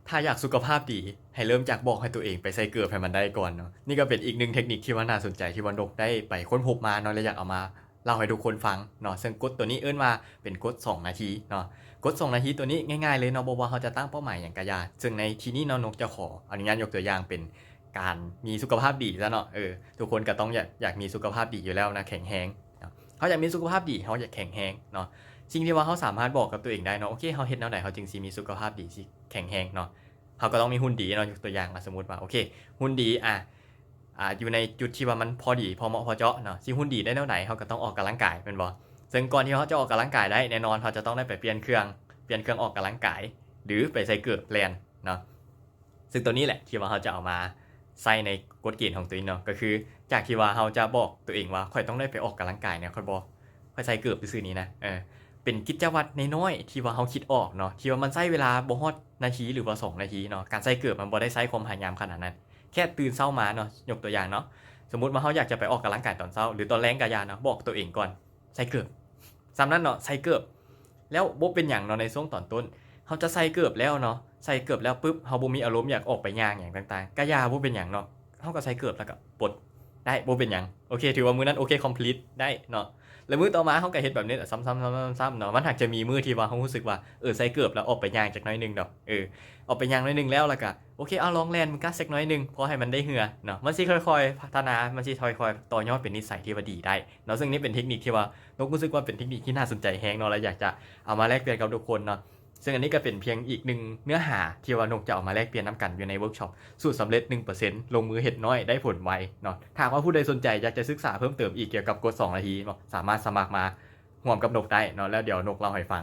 ຖ້າຢາກສຸຂະພາບດີ ໃຫ້ເລີ່ມຈາກບອກໃຫ້ຕົວເອງໄປໃສ່ເກີບໃຫ້ມັນໄດ້ກ່ອນເນາະ. ນີ້ກໍເປັນອີກໜຶ່ງເທັກນິກທີ່ວ່າໜ້າສົນໃຈ ທີ່ວ່ານົກໄດ້ໄປຄົ້ນພົບມາເນາະ ແລະ ຢາກເອົາມາເລົ່າໃຫ້ທຸກຄົນຟັງເນາະ. ເຊິ່ງກົດຕົວນີ້ເອີ້ນວ່າເປັນກົດສອງນາທີເນາະ. ກົດສອງນາທີຕົວນີ້ງ່າຍໆເລີຍເນາະ ບໍ່ວ່າເຮົາຈະຕັ້ງເປົ້າໝາຍຫຍັງກໍຢ່າ. ເຊິ່ງໃນທີ່ນີ້ເນາະ ນົກຈະຂໍອະນຸຍາດຍົກຕົວຢ່າງເປັນການມີສຸຂະພາບດີຊະເນາະ. ເອີ ທຸກຄົນກໍຕ້ອງຢາກ ຢາກມີສຸຂະພາບດີຢູ່ແລ້ວນະ ແຂງແຮງເນາະ. ເຮົາຢາກມີສຸຂະພາບດີ ເຮົາຢາກແຂງແຮງເນາະ. ສິ່ງທີ່ວ່າເຮົາສາມາດບອກກັບຕົວເອງໄດ້ເນາະ ໂອເຄ ເຮົາເຮັດແນວໃດເຮົາຈຶ່ງຊິມີສຸຂະພາບດີ ຊິແຂງແຮງເນາະ. ເຮົາກໍຕ້ອງມີຫຸ່ນດີເນາະ. ຍົກຕົວຢ່າງວ່າ ສົມມຸດວ່າ ໂອເຄ ຫຸ່ນດີ ອາ ອາ ຢູ່ໃນຈຸດທີ່ວ່າມັນພໍດີ ພໍເໝາະ ພໍເຈາະເນາະ. ຊິຫຸ່ນດີໄດ້ແນວໃດ ເຮົາກໍຕ້ອງອອກກຳລັງກາຍ ແມ່ນບໍ່? ເຊິ່ງກ່ອນທີ່ເຮົາຈະອອກກຳລັງກາຍໄດ້ ແນ່ນອນເຮົາຈະຕ້ອງໄດ້ໄປປ່ຽນເຄື່ອງ ປ່ຽນເຄື່ອງອອກກຳລັງກາຍ ຫຼື ໄປໃສ່ເກີບແລ່ນເນາະ. ເຊິ່ງຕົວນີ້ແຫຼະທີ່ວ່າເຮົາຈະເອົາມາໃສ່ໃນກົດເກນຂອງຕົວນີ້ເນາະ ກໍຄືຈາກທີ່ວ່າເຮົາຈະບອກຕົວເອງວ່າ ຂ້ອຍຕ້ອງໄດ້ໄປອອກກຳລັງກາຍເນຍ ຂ້ອຍບໍ່ ຂ້ອຍໃສ່ເກີບຊື່ໆນີ້ນະ. ເອີ ເປັນກິດຈະວັດນ້ອຍໆທີ່ວ່າເຮົາຄິດອອກເນາະ ທີ່ວ່າມັນໃຊ້ເວລາບໍ່ຮອດນາທີ ຫຼືວ່າສອງນາທີເນາະ. ການໃສ່ເກີບມັນບໍ່ໄດ້ໃຊ້ຄວາມພະຍາຍາມຂະໜາດນັ້ນ. ແຄ່ຕື່ນເຊົ້າມາເນາະ ຍົກຕົວຢ່າງເນາະ ສົມມຸດວ່າເຮົາຢາກຈະໄປອອກກຳລັງກາຍຕອນເຊົ້າ ຫຼືຕອນແລງກໍຢ່າເນາະ ບອກຕົວເອງກ່ອນ ໃສ່ເກີບ ສ່ຳນັ້ນເນາະ ໃສ່ເກີບ ແລ້ວບໍ່ເປັນຫຍັງເນາະ. ໃນຊ່ວງຕອນຕົ້ນເຮົາຈະໃສ່ເກີບແລ້ວເນາະ ໃສ່ເກີບແລ້ວປຶບ ເຮົາບໍ່ມີອາລົມຢາກອອກໄປຍ່າງຫຍັງຕ່າງໆ ກະຢ່າ ບໍ່ເປັນຫຍັງເນາະ. ເຮົາກໍໃສ່ເກີບແລ້ວກໍປົດໄດ້ ບໍ່ເປັນຫຍັງ. ໂອເຄ ຖືວ່າມື້ນັ້ນໂອເຄ ຄອມພລີດໄດ້ເນາະ. ແລ້ວມື້ຕໍ່ມາເຮົາກໍເຮັດແບບນີ້ແຫຼະ ຊ້ຳໆໆໆເນາະ. ມັນຫາກຈະມີມື້ທີ່ວ່າເຮົາຮູ້ສຶກວ່າ ເອີ ໃສ່ເກີບແລ້ວອອກໄປຍ່າງຈັກໜ້ອຍໜຶ່ງດອກ ເອີ ອອກໄປຍ່າງໜ້ອຍໜຶ່ງແລ້ວ ແລ້ວກໍໂອເຄ ເອົາລອງແລ່ນມັນກະຈັກໜ້ອຍໜຶ່ງ ພໍໃຫ້ມັນໄດ້ເຫື່ອເນາະ. ມັນຊິຄ່ອຍໆພັດທະນາ ມັນຊິຄ່ອຍໆຕໍ່ຍອດເປັນນິດໄສທີ່ວ່າດີໄດ້ເນາະ. ເຊິ່ງນີ້ເປັນເທັກນິກທີ່ວ່ານົກຮູ້ສຶກວ່າເປັນເທັກນິກທີ່ໜ້າສົນໃຈແຮງເນາະ ແລະ ຢາກຈະເອົາມາແລກປ່ຽນກັບທຸກຄົນເນາະ. ເຊິ່ງອັນນີ້ກໍເປັນພຽງອີກໜຶ່ງເນື້ອຫາທີ່ວ່ານົກຈະເອົາມາແລກປ່ຽນນຳກັນຢູ່ໃນເວີກຊັອບ ສູດສຳເລັດໜຶ່ງເປີເຊັນ ລົງມືເຮັດໜ້ອຍໄດ້ຜົນໄວເນາະ. ຖ້າຫາກວ່າຜູ້ໃດສົນໃຈຢາກຈະສຶກສາເພີ່ມເຕີມອີກກ່ຽວກັບກົດສອງນາທີເນາະ ສາມາດສະໝັກມາຮ່ວມກັບນົກໄດ້ເນາະ ແລ້ວດຽວນົກເລົ່າໃຫ້ຟັງ.